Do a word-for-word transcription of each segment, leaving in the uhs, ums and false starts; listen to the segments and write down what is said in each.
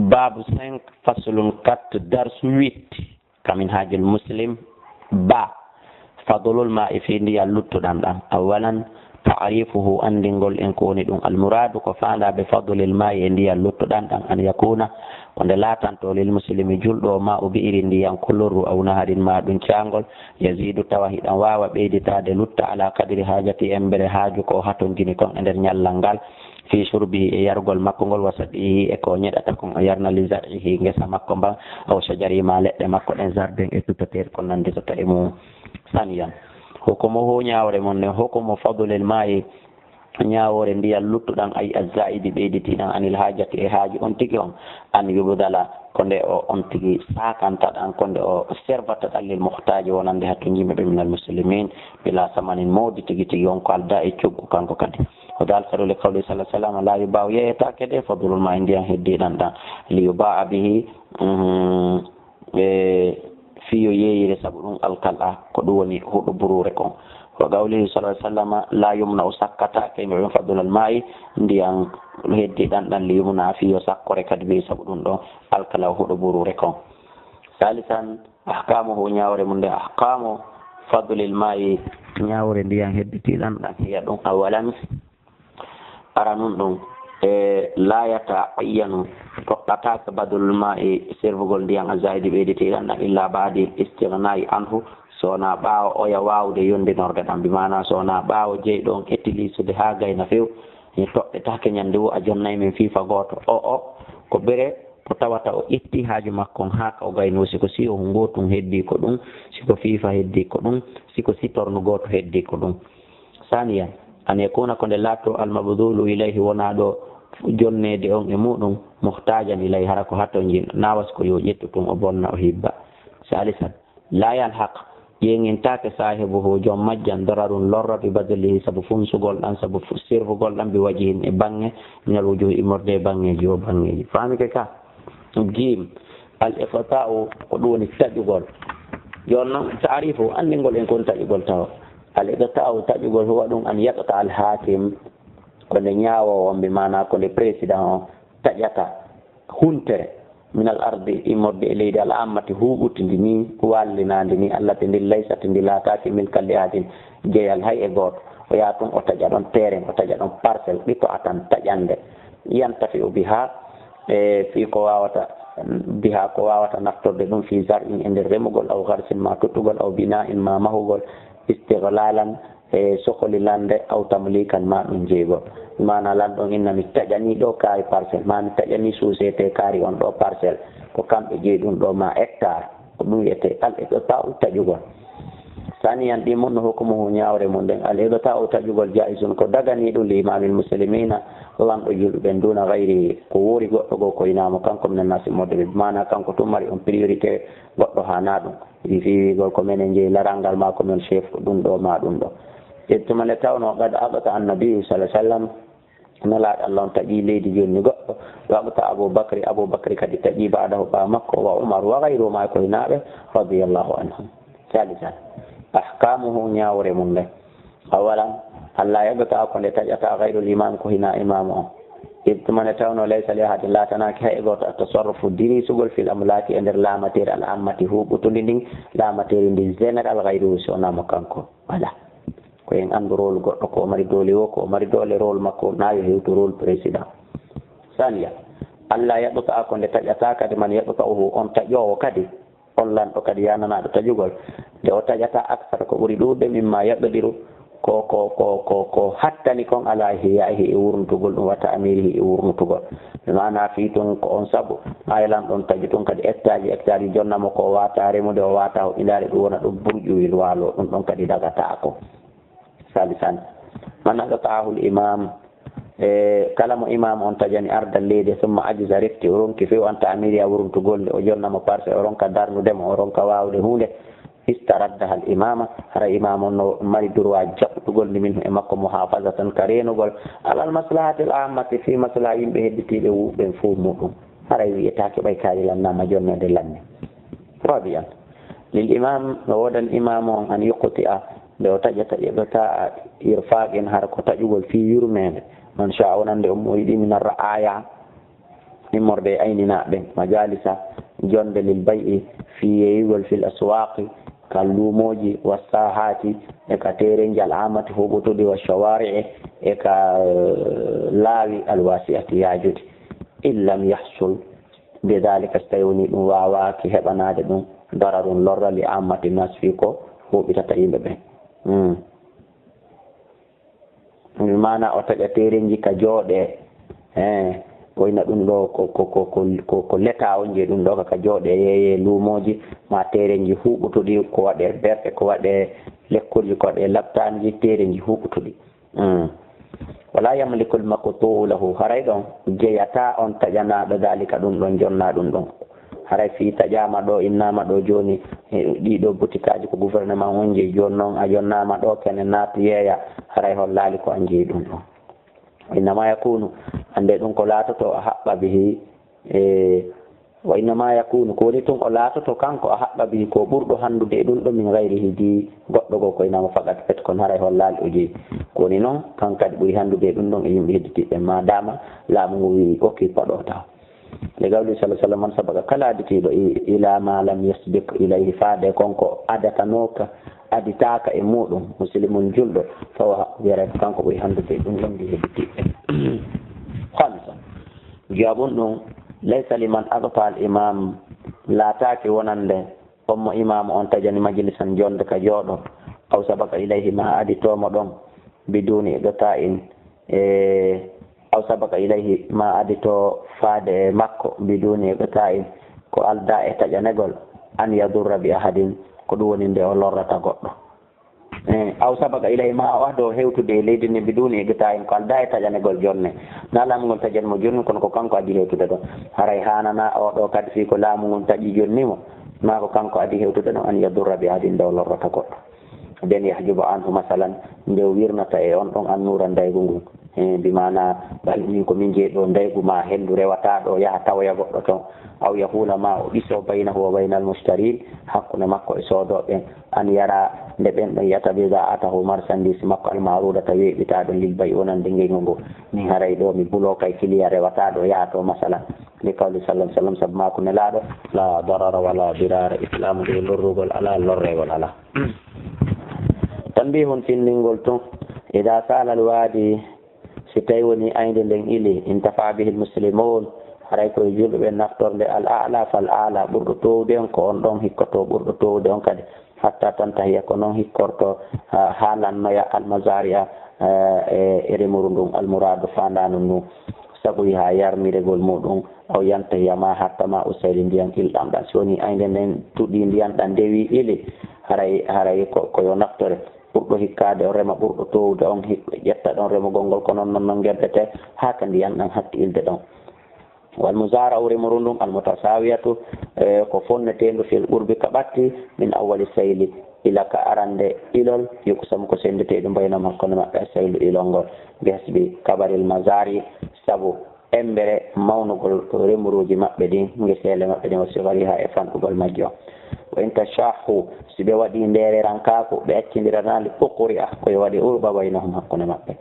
Baabu cinq, faslun quatre, darsu huit. Ka Minhajul Muslim, ba, fadlul ma'i, fii ndiyan luttuɗan ɗan. Awalan, ta'rifuhu, anndingol en ko woni ɗun. Al muraadu, ko faandaa be fadlil ma'i, e ndiyan luttuɗan ɗan, an yakuna, ko nde laatanto, lil muslimi, julɗo o, ma'u bi'rin, ndiyan kulurru, aw naharin, maa ɗun caangol, yazidu, tawa hiɗan waawa ɓeyditaade, lutta, ala qadri hajati, embere haaju ko o hatonjini kon e nder ñallal ngal, fii shurbihi, e yargol makko ngol, wa sad'ihi, e ko o ñeɗata kon o yarna, li zar'ihi, ngesa makko mban, aw shajarihi, maa leɗɗe makko ɗen, zarden e tout à terre ko nannditata e mun. Saniyan, hukumuhu, ñaawre mun nden, hukumu fadlil ma'i, ñaawoore ndiyan luttuɗan, ay azzaidi, ɓeyditiiɗan, anil hajati, e haaju on tigi on, an yubdala, ko nde o on tigi saakanta ɗan, ko nde o servata ɗan, lil muhtaji, wonande hatonjinɓe ɓe, minal muslimin, bila samanin, moodi tigi tigi on ko aldaa e coggu kanko kadi. O dalta ɗo li qawli sallallahu alaihi wasallam, la yuba'u, yeeyetaake de, fadlul ma'i, ndiyan heddiiɗan ɗan, li yuba'a bihi, mhm, e fii yo yeeyire sabu ɗun, alkala, ko ɗun woni huɗo buruure kon. Wa qawlihi sallallahu alaihi wasallam, la yumna'u, sakkataake, yimɓe ɓen, fadlul ma'i, ndiyan heddiiɗan ɗan, li yumna'a, fii yo sakkore kadi bihi sabu ɗun ɗon, alkala, huɗo buruure kon. Salisan, ahkamuhu, ñaawre mun nden, ahkamu fadlil ma'i, ñaawre ndiyan heddiiɗan ɗan, hiya ɗun, awalan, aranun ɗun, e la yata'ayyanu, toɗɗataake, badlul ma'i, servugol ndiyan, azzaidi, ɓeyditiiɗan ɗan, illa ba'dal istighna'i anhu, so wonaa ɓaawo oya waawude yondinorde ɗan, bi maana so wonaa ɓaawo jeyɗo on etilisude haa gayna few, mi toɗɗetaake ñande woo a jonnay min fiifa gooto. O, o, ko bere ko tawata o itti haaju makko on haa ka o gaynoo, si ko siyo ngootun heddii ko ɗun, si ko fiifa heddii ko ɗun, si ko sitornu gooto heddii ko ɗun. Saniyan, an yakuna, ko nde laatoo, al mabdulu ilayhi, wonaa ɗo jonneede on e muɗum, muhtajan ilayhi, hara ko hatonjinɗo, naa was ko yo ƴettu tun o bonna o hibba. Salisan, la yalhaq, ƴeeŋintaake, saahibuhu, jom majjan, dararun, lorra, bi badlihi, sabu funsugol ɗan, sabu fu-, sirfugol ɗan, bi wajhin, e baŋŋe, minal wujuhi, immorde e baŋŋeeji, o baŋŋeeji. Faamike ka? Jiim, al iqta'u, ko ɗun woni taƴugol. Jooni non, ta'rifu, anndingol en kon taƴugol tawa. Al iqta'u, taƴugol, huwa ɗun, an yaqta al hakim, ko nde ñaawoowo on, bi maana ko nde président on taƴata huntere, minal ardi, immorde e leydi, al ammati, huuɓutindi ni, wallinaandi ni, allati, ndin, laysat, ndi laataaki, milkan li ahadin, jeyal hay e gooto. O yaha tun, o taƴa ɗon terrain, o taƴa ɗon parcelle, ɓito atan taƴande, yantafi'u biha, e fii ko waawata, biha, ko waawata naftorde ɗun, fii zar'in, e nder remugol, aw gharsin, maa tuttugol, aw bina'in, maa mahugol, istighlalan, e sohli lande, aw tamlikan, maa ɗun jeygol. Maana lanɗo on inna mi taƴanii ɗoo kaari parcelle, maa mi taƴanii société kaari on ɗoo parcelle, ko kamɓe jeyi ɗun ɗoo maa hectare, ko ɗun wi'etee al iqta'u, taƴugol. Saniyan, ɗi mun no hukumuhu, ñaawre mun nden, al iqta'u, taƴugol, jaizun, ko daganiiɗun, li imamil muslimina, lanɗo julɓe ɓen, duna gayrihi, ko woori goɗɗo goo ko hinaa mo kanko, minan naasi, immorde ɓe, maana kanko tun mari on priorité, goɗɗo haanaa ɗun. Wi fii wiigol ko menen jeyi laral ngal maa ko men chef ɗun ɗoo maa ɗun ɗoo. Ittu mo nde tawnoo qad aqta annabiyyu sallallahu alaihi wasallam, Nelaaɗo Allah on taƴii leydi jooni ni goɗɗo, wa aqta Abu Bakri, Abu Bakri kadi taƴii ba'dahu ɓaawo makko, wa Umar wa ghayruhumaa e ko hinaa ɓe, radiyallahu anhum. Salisan, ahkamuhu, ñaawre mun nden. Awalan, alla yaqta'a, ko nde taƴata, ghayrul imam, ko hinaa imaamu on. Id tuma nde tawnoo laysa li ahadin, laatanaaki hay e gooto, at-tasarrufu, dirisugol, fil amlaki, e nder laamateeri, al ammati, huuɓutundi ndin, laamateeri ndi général, ghayruhu, si wonaa mo kanko. Voilà. Ko en anndu rôle goɗɗo, ko o mari doole woo, ko o mari doole rôle makko, na yo hewtu rôle président. Saniya, alla yaqta'a, ko nde taƴata kadi, man yaqta'uhu, on taƴoowo kadi, on lanɗo kadi yananaaɗo taƴugol, nde o taƴata aksara ko ɓuri ɗuuɗude, mimma yaqdiru, ko, ko, ko, ko, ko hattani kon, ala ihya'ihi, e wurnutugol ɗum, wa ta'mirihi, e wurnutugol. Bi maana fii tun ko on sabu, maa e lanɗo on taƴi tun kadi hectare ji, hectare ji, jonna mo ko o waata remude, o waata huɓindaade, ɗum wona ɗum burƴuwil waalo, ɗum ɗon kadi dagataako. Salisan, man aqta'ahu al-imam, e kala mo imam on taƴani ardan leydi, summa ajiza, refti, o ronki few, an ta'miriha, wurntugol nde, o jonna mo parcelle, o ronka darnude mo, o ronka waawude huunde, istaraddaha al-imama, hara imam on no mari droit jaɓtugol ndi minhu e makko, muhafazatan, ka reenugol, alal maslahati al-ammati, fii maslaha yimɓe hedditiiɓe wuuɓe ɓen fow muɗum. Haray wi'etaake ɓay kaari lannaama jonneede lanni. Rabi'an, lil imam, no woodani imaamu on, an yuqti'a, nde o taƴata, iqta'a irfaqin, hara ko taƴugol fii yurmeende, man sha'a, wonande on mo o yiɗi, min ar-ra'aya, immorde e ayninaaɓe ɓen, majalisa, jonnde, lil bay'i, fii yeeyugol, fil aswaaqi, ka luumooji, wa saahaati, e ka teerenjal aamati huɓɓutuɗi, wa shawaari'i, e ka, eh, laawi, al waasi'ati, yaajuɗi. In lam yahsul bi daalika, so tawi wonii ɗum waawaaki heɓanaade ɗum, dararun, lorra, li aammati naas, fii ko huɓɓitata yimɓe ɓen. Hmm. Maana o taƴa teerenji ka jooɗee. Eh, wayno ɗum ɗo ko, ko, ko, ko, ko, ko leta on je ɗum ɗo ka, ka jooɗee yeeyee luumooji, ma teerenji huɓɓutuɗi, ko waɗee berɗe, ko waɗee lekkolji, ko waɗee laptaanji, teerenji huɓɓutuɗi. Mm. Wala yamliku al-maqtu'u lahu, haray ɗon jeyataa on taƴanaaɗo daalika ɗum ɗon, jonnaa ɗum ɗon. Haray fii taƴaama ɗo, innaama ɗo jooni, e ɗii ɗoo butikaaji ko gouvernement on jeyi, jooni non a jonnaama ɗo, kene naatu yeeya, haray hollaali ko an jeyi ɗum ɗon. Innama yakunu, annde ɗum ko laatoto a haɓɓa bihi, e, wa innama yakunu, ko woni tun o laatoto kanko a haɓɓa bihi, ko ɓurɗo hanndude e ɗum ɗo, min gayrihi, di goɗɗo goo, ko inama fakat pet, kono haray hollaali o jeyi. Ko woni non, kan kadi ɓuri hanndude e ɗum ɗon e yimɓe hedditiiɓe, ma dama laamu ngu wi okki paɗo taw. Li qawli sallallahu alaihi wasallam, man sabaqa, kala aditiiɗo i-, ila ma lam yasbiq ilayhi, faade kon ko adatanooka, aditaaka e muɗum, muslimun julɗo, fa huwa haqqu, wiyata ko kanko ɓuri hanndude e ɗum ɗon di hedditiiɓe. Khamisa, jawabun ɗum, laysa liman aghta al imam, laataaki wonande on mo imaamu on taƴani majlisan jonnde ka jooɗo, aw sabaqa ilayhi ma aditoo mo ɗon, biduni iqta'in, e, aw sabaqa ilayhi ma aditoo faade e makko, biduni iqta'in, ko aldaa e taƴanegol, an yadurra bi ahadin, ko ɗum woni nde o lorrata goɗɗo. Eh, aw sabaqa ilayhi ma o adoo hewtude e leydi ndi biduni iqta'in, ko aldaa e taƴanegol jonne. Na laamu ngol taƴani mo jonne, kono ko kanko adii hewtude ɗon. Haray haananaa oo ɗoo kadi fii ko laamu ngun taƴi jonni mo, maa ko kanko adii hewtude ɗon, an yadurra bi ahadin, nde o lorrata goɗɗo. Den yahjubu anhu masalan, nde o wirnata e on ɗon annuura ndaygu ngun. Eh, bi maana, ɓay min ko min jeyi ɗo ndaygu ma henndu rewataa ɗo yaha tawoya goɗɗo ton. Aw yahula ma o ɗiso baynahu wa baynal mushtarin, hakkunde makko e soodooɓe ɓen. An yara nde ɓen ɗon yata bida'atahu, marchandise makko, al ma'rudata, weeɓitaa ɗon, lil bay'i, wonande ngeygu ngu. Min haray ɗo mi buloo kay kiliya rewataa ɗo yaha to masalan. Li qawli sallallahu alaihi wasallam, sabu maaku Nelaaɗo, la darara wala dirara, islaamu nde lorrugol alaa, lorregol alaa. Tanbihun, findingol tun, ida sala al wadi, si tawi woni aynde nden ili, intafa bihi al muslimun, haray ko e julɓe ɓen naftorde, al a'la fal a'la, ɓurɗo toowude on ko on ɗon hikkoto ɓurɗo toowude on kadi, hatta tantahiya, ko non hikkorto, ha, haa lannoya, al mazari'a, eh, e, e remuru ndun, al muradu, faandaanu ndun, sabu haa yarniregol muɗum, aw yantahiya, ma hatta ma usayli, ndiyan ilɗan ɗan. Si woni aynde nden tuɗi ndiyan ɗan, dewi ili, haray, haray ko, ko yo naftore. Ɓurɗo hikkaade o rema, ɓurɗo toowude on hik-, ƴetta ɗon remugol ngol, ko non non non ngeddete, haa ka ndiyan ɗan hatti ilde ɗon. Wal muzara'u, remuru ndun, al mutasawiyatu, eh, ko fonneteendu, fil qurbi, ka ɓatti, min awwali sayli, ila ka arande ilol, yuqsamu, ko sendetee ɗum, baynahum, hakkunde maɓɓe, as saylu, ilol ngol, bi hasbi kabaril mazari, sabu embere mawnugol remuruuji maɓɓe ɗin, ngeseele maɓɓe ɗin, wa sigariha, e fanɗugol majji on. Wa in tashahu, si ɓe waɗii ndeererankaaku, ɓe accindiranaali, uqri'a, ko yo waɗe urɓa, baynahum, hakkunde maɓɓe.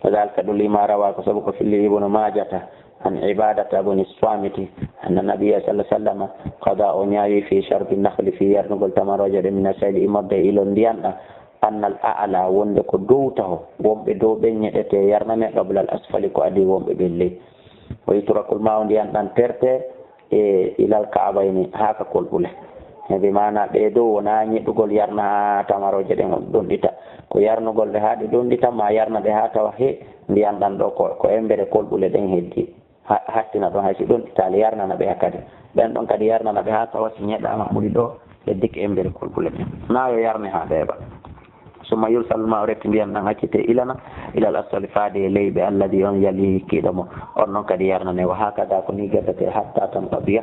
Wa dhalika, ɗum, lima rawa, ko sabu ko filli Ibnu Maajata, an Ibadata bni Swamiti, anna Nabiyya sallallahu alaihi wasallam qada, o ñaawi, fi sharbi nakhli, fi yarnugol tamarooje ɗen, min asayli, immorde e ilol ndiyan ɗan, annal a'la, wonde ko dow taho, wonɓe dow ɓen ñeɗete yarnane, qabla al asfali, ko adii wonɓe ɓen ley. Wa yutrakul ma'u, ndiyan ɗan terte, e ilal ka'bayni, haa ka kolɓule. E bi maana ɓe dow wonaa ñeɗugol yarna haa tamarooje ɗen ɗonɗita. Ko yarnugol ɗe haa ɗe ɗonɗita, ma yarna ɗe haa tawa he ndiyan ɗan ɗo ko, ko embere kolɓule ɗen heddi. Ha-, hattina ɗon, hay si ɗonɗitaali, yarnana ɓe kadi. Ɓen ɗon kadi yarnana ɓe haa tawa si ñeɗaama ɓuri ɗo, heddike embere kolɓule ɓen. Na yo yarne haa ɓeeɓa. Summa yursalu ma, o rette ndiyan ɗan accete ilana, ilal asfali, faade e leyɓe, alladi, on yali, kiiɗo mo. On non kadi yarnane, wa hakada, ko ni geddete, hatta tanqadiya,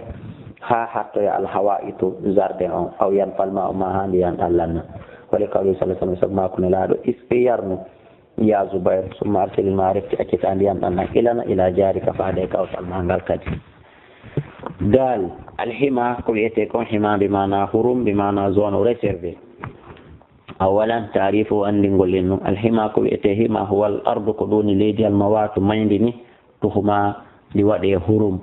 haa hattoya, al hawaitu, zarde on, aw yanfal ma'u, ma haa ndiyan ɗan lanna. Wa li qawli sallallahu alaihi wasallam, sabu maaku Nelaaɗo, isqi, yarnu, ya Zubair, summa arsil ma, rette accete ndiyan ɗan ɗan ilana, ila jarika, faade e kawtal ma ngal kadi. Dal, al hima, ko wiyetee kon hima, bi maana hurum, bi maana zone réservé. Awalan, taarifu, anndingol en ɗum. Al hima, ko wiyetee hima, huwa al ardu, ko ɗum woni leydi, al mawatu, mayndi ni, tuhma, ndi waɗee hurum.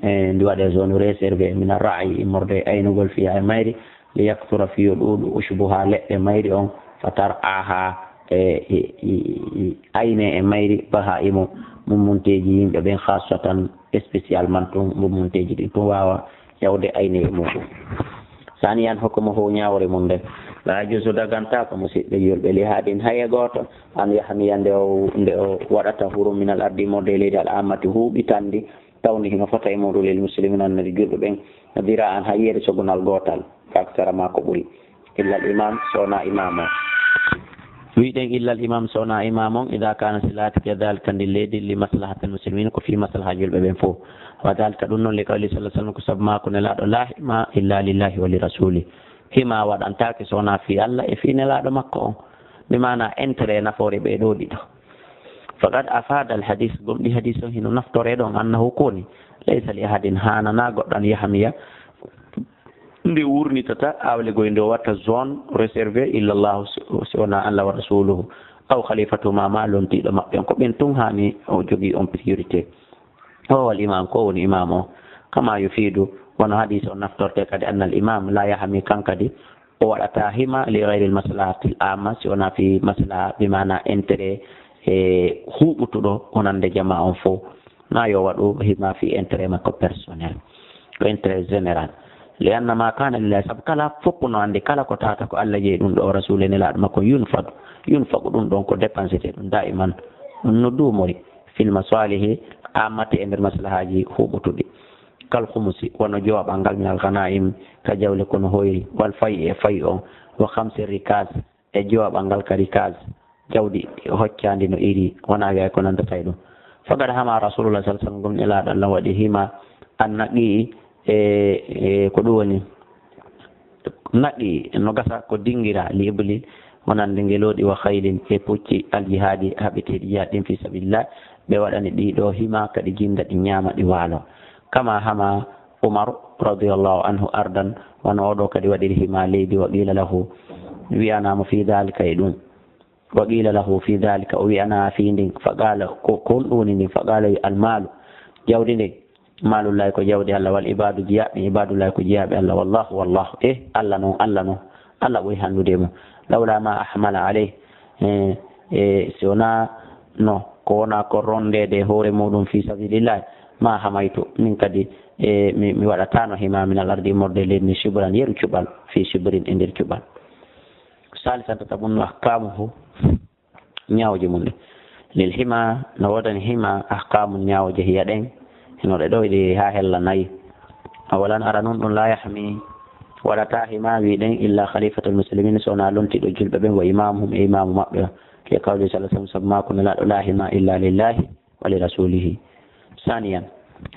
E ndi waɗe zone réservé min arra'i, immorde e aynugol fiya e mayri, li yaktura fiyo ɗuuɗu ushbuha leɗɗe mayri on, fa tar'aha e, e, e, e ayne e mayri baha'imu mummunteeji yimɓe ɓen, khassatan spécialement tun mummunteeji ɗin tun waawa ƴawde ayne e muɗum. Saniyan, hokkumo ho ñaawre mum nden. La yajuzu, daganta ko musiɓɓe julɓe, li ahadin, hay e gooto, an yahmiya, nde o, nde o waɗata hurum min al ardi, immorde e leydi, al ammati, huuɓitandi, tawndi hino fota e muɗum, lil muslimina, annabi julɓe ɓen, dira'an, hay yeru sogunal gootal, fa aksara, maa ko ɓuri, illa al imam, so wonaa imam o. Wiɗen illa al imam, so wonaa imam on, ida kana, si laatike, dalika, ndi leydi, li maslahatil muslimin, ko fii maslaha julɓe ɓen fof. Wa dalika, ɗum noon, li qawli sallallahu alaihi wasallam, ko sabu maako Nelaaɗo, la hima illa lillahi wa li rasuli. Hima waɗantaake so wonaa fii Allah e fii Nelaaɗo makko on. Bi maana intérêt e nafoore ɓee ɗoo ɗiɗo. Faqad afada al hadis, gomɗii hadis on hino naftore ɗon, annahu, ko woni, laysa li ahadin, haananaa goɗɗo, an yahmiya, nde wurnitata, awle goy nde o watta zone réservé, illa Allahu, si, si wonaa Allah, wa rasuluhu, aw khalifatuhuma, maa lontiiɗo maɓɓe on. Ko ɓen tun haani o jogii on priorité. O wal imam, ko woni imam o. Kama yufidu, wano hadis on naftorte kadi, annal imam la yahmi, kan kadi o waɗata hima li ghayril maslahatil amma, si wonaa fii maslaha, bi maana intérêt e huuɓutuɗo wonande jama on fof. Na yo waɗu hima fii intérêt makko personnel, ko intérêt général. Li anna ma kana lillahi, sabu kala fof no anndi, kala ko tawata ko Allah jeyi ɗum ɗo, o Rasul e Nelaaɗo makko, yunfadu, yunfagu, ɗum ɗon ko dépensete ɗum daiman, ɗum no duumori, fil masalihi ammati, e nder maslahaaji huuɓutuɗi. Kal khumusi, wano jowaɓal ngal, minal ghanaim, ka jawle kono hoyri, wal fai'i, e fai'u on, wa khamsi rikaz, e jowaɓal ngal ka rikaz, jawdi hoccaandi no iri, wonaa wi'ay ko nandata e ɗum. Faqad hama Rasulullah sallallahu alaihi wasallam, gomɗinɗo Nelaaɗo Allah waɗi hima, an naqi, e, e ko ɗum woni naqi, no gasa ko dingira, li ibli, wonande ngelooɗi, wa khaylin, e pucci, al jihadi, haɓeteeɗi jihaad ɗin fi sabilillah, ɓe waɗani ɗi ɗo hima, kadi jinda ɗi ñaama, ɗi waalo. Kama hama Umar radiyallahu anhu ardan, wano oɗo kadi waɗiri hima leydi, wa qila lahu, wi'anaa mo, fi dhalika, e ɗum. Wa qila lahu fi dhalika, o wi'anaa fii ndin, fa qala, ko, ko honɗum woni ndin? Fa qala, wi, al malu, jawdi ndin, malullahi, ko jawdi Allah, wal ibadu, jiyaaɓe ibadullahi, ko jiyaaɓe Allah, wallahu, wallahu, e Allah non, Allah non, Allah ɓuri handude e mum. Lawla ma ahmala alayh, e, e, si wonaa no, ko wonaa ko rondeede e hoore muɗum fi sabilillahi, ma hamaytu, min kadi, e, mi, mi waɗataano hima min al ardi, immorde e leydi ndi, shibran, yeru cuɓal, fi shibrin, e nder cuɓal. Salisan, tataɓun, ahkamuhu, ñaawooje mum ɗen. Lil hima, no woodani hima, ahkamun, ñaawooje, hiya ɗen, hino ɗe ɗo, ɗi haa hella nayi. Awalan, ara non ɗum, la yahmi, waɗata hima, wi'ɗen, illa khalifatul muslimin, so wonaa lontiiɗo julɓe ɓen, wa imamuhum, e imamu maɓɓe on. Li qawli sallallahu alaihi wasallam, sabu maako Nelaaɗo, la hima illa lillahi wa li rasulihi. Saniyan,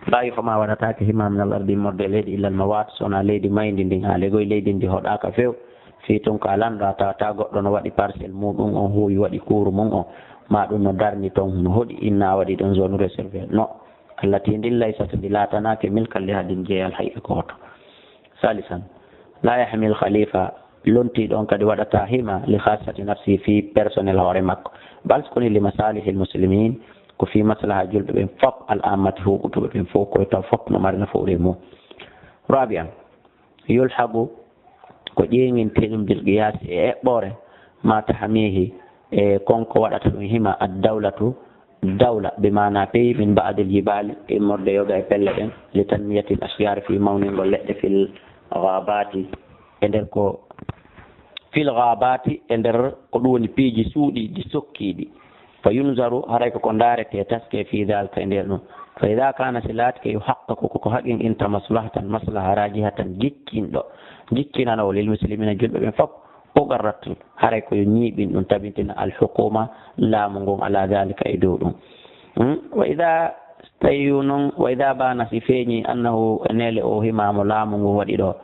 la yuhma, waɗataake hima, min al ardi, immorde e leydi, illa al mawat, so wonaa leydi mayndi ndin, haa legoy leydi ndi hoɗaaka few, fii tun ka lanɗo a tawata goɗɗo no waɗi parcelle muɗum on, huuwi waɗi kuuru mum on, ma ɗum no darni ton, no hoɗi inna a waɗi ɗon zone réservé. No, allati, ndin, laysat, ndi laatanaake, milkan li ahadin, jeeyal hay e gooto. Salisan, la yahmi al khalifa, lontiiɗo on kadi waɗata hima li khassati nafsi, fii personnel hoore makko, bal, ko ni, li masalihil muslimin, ko fii maslaha julɓe ɓen fop, al ammati, huuɓutuɓe ɓen fof, koye taw fop no mari nafoore e mum. Rabi'an, yulhaqu, ko ƴeeŋintee ɗum, bil qiyasi, e eɓɓoore, ma tahmihi, e kon ko waɗata ɗum hima, ad dawlatu, dawla, bi maana pays, min ba'dil jibali, immorde yoga e pelle ɗen, li tanmiyatil ashjar, fii mawningol leɗɗe, fil ghabati, e nder ko, fil ghabati, e nder ko ɗum woni piiji suuɗiiɗi, sokkiiɗi. Fa yunzaru, haray ko ko ndaarete, taske, fi dhalika, e nder ɗum. Fa idha kana, si laatike, yuhaqqaqu, ko ko haqqinɗinta, maslahatan, maslaha, rajihatan, jikkinɗo, jikkinanoowo, lil muslimina, julɓe ɓen fop, uqirrat, haray ko yo ñiiɓin ɗum, tabintina, al hukuma, laamu ngun, ala dhalika, e dow ɗum. Hmm? Wa idha, tawi noon, wa idha bana, si feeñi, annahu, neele o hima mo laamu ngun waɗi ɗo,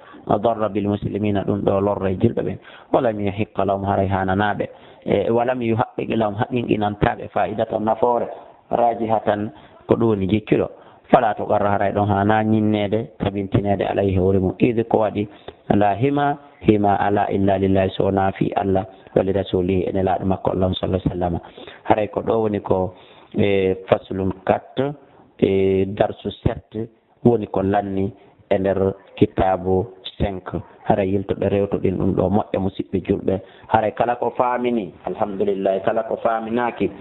darra bil muslimina, ɗum ɗo lorre julɓe ɓen, walam yuhiqqa lahum, haray haananaaɓe, e walam yuhaqqiq lahum, haqqinɗinantaaɓe, fa'idatan, nafoore, rajihatan, ko ɗum woni jikkiɗo, fala tuqarra, haray ɗon haana ñinneede, tabintineede, alayhi, hoore mum. Idi, ko waɗi, la hima, hima ala illa lillahi, so wonaa fii Allah, wa li rasulihi, e Nelaaɗo makko Allah on, sallallahu alaihi wasallam. Haray ko ɗo woni ko, e, faslun quatre, e, darsu sept, woni ko lanni e nder kitaabu cinq. Haray yiltoɗe rewtoɗen ɗum ɗo moƴƴa, musiɓɓe julɓe. Haray kala ko faamini, alhamdulillahi, kala ko faaminaaki,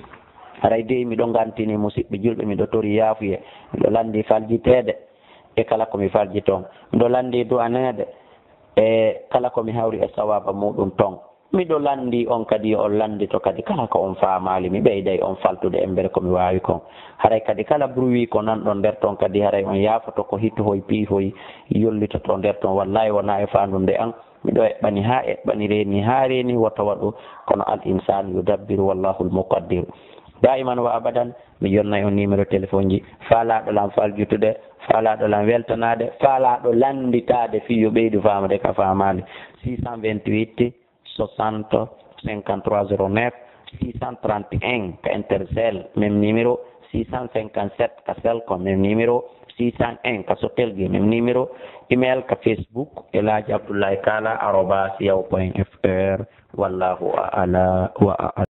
haray dey miɗo ngantini musiɓɓe julɓe, miɗo tori yaafuye, miɗo lanndi faljiteede e kala ko mi falji toon, miɗo lanndi du'aneede e kala ko mi hawri e sawaaba muuɗum toon. Miɗo lanndi on kadi, yo on lanndito kadi kala ko on faamaali. Mi ɓeyday on faltude embere ko mi waawi kon. Haray kadi kala bruit ko nanɗon nder ton kadi, haray on yaafoto ko hitohoy piihoy yollitoto nder ton. Wallaahi wonaa e faandunde an. Miɗo eɓɓani haa eɓɓani, reeni haa reeni, woto waɗu kono al insaanu yudabbiru wallaahu al muqaddiru. Daa'iman wa abadan, mi jonnay on numéro téléphone ji. Faalaaɗo lan faljutude, faalaaɗo lan weltanaade, faalaaɗo lannditaade fii yo ɓeydu faamude ka faamaali. Six cent vingt-huit, soixante, cinquante-trois zéro neuf, six cent trente et un ka Intercell, même numéro, six cent cinquante-sept ka Celcom, même numéro, six cent un ka Sotelgui, même numéro, email ka Facebook, Elhadji Abdoulaye Kala arobase yahoo point F R. Wallahu a'ala wa a'ala.